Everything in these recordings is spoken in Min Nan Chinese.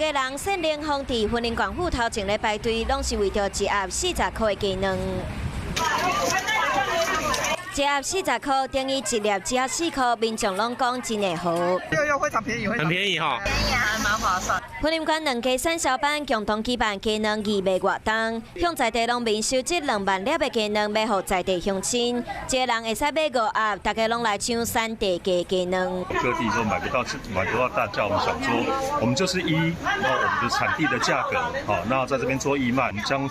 家人扇冷風佇雲林縣府頭前咧排隊，攏是為著一盒40箍的雞卵。一盒四十箍，等於一粒只要4箍，民眾攏講真會好。又又非常便宜，很便宜哈。便宜還蠻划算。雲林縣兩雞產銷班共同舉辦雞卵義賣活動，向在地農民收集2萬粒的雞卵，欲予在地鄉親，一个人會使買五盒，大家攏來搶產地價雞卵。各地都買不到，買不到大價，我們想說，我們就是依我們的產地的價格，好，那在這邊做義賣，將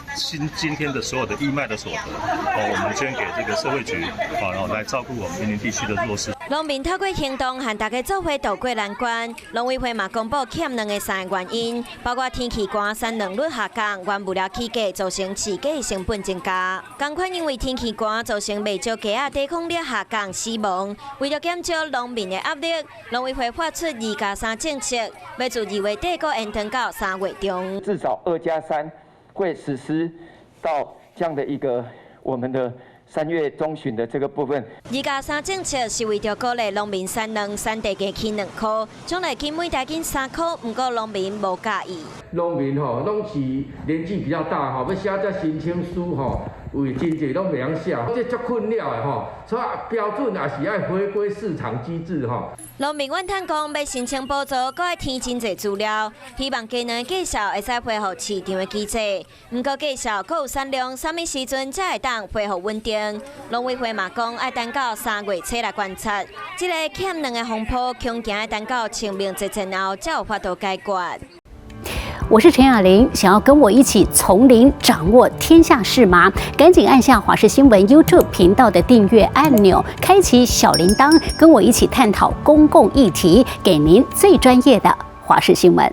今天的所有的義賣的所得，哦，我們捐給這個社會局。好，然後來照顧我們雲林地區的弱勢。農民透過行動和大家做伙渡過難關。農委會嘛公布欠卵的三個原因，包括天氣寒、產卵率下降、原物料起價，造成飼雞成本增加。仝款因為天氣寒，造成袂少雞仔抵抗力下降、死亡。為著減少農民的壓力，農委會發出二加三政策，欲自2月底閣延長到3月中。至少二加三會實施到這樣的一個我們的3月中旬的這個部分。二加三政策是為著鼓勵農民產卵，產地價起2箍，將來起每台斤3箍，毋過農民無佮意。農民吼，攏是年紀比較大吼，欲寫這申請書吼，有真濟攏袂曉寫，這足困擾的吼。所以標準也是愛回歸市場機制吼。農民怨嘆講，欲申請補助，閣愛填真濟資料，希望雞卵價數會使恢復市場的機制。毋過價數閣有產量，啥物時陣才會當恢復穩定？農委會嘛講，愛等到3月初來觀察。這个欠卵的風波，恐驚愛等到清明節前後才有法度解決。我是陳雅玲，想要跟我一起從零掌握天下事嗎？趕緊按下華視新聞 YouTube 頻道的訂閱按鈕，開啟小鈴鐺，跟我一起探討公共議題，給您最專業的華視新聞。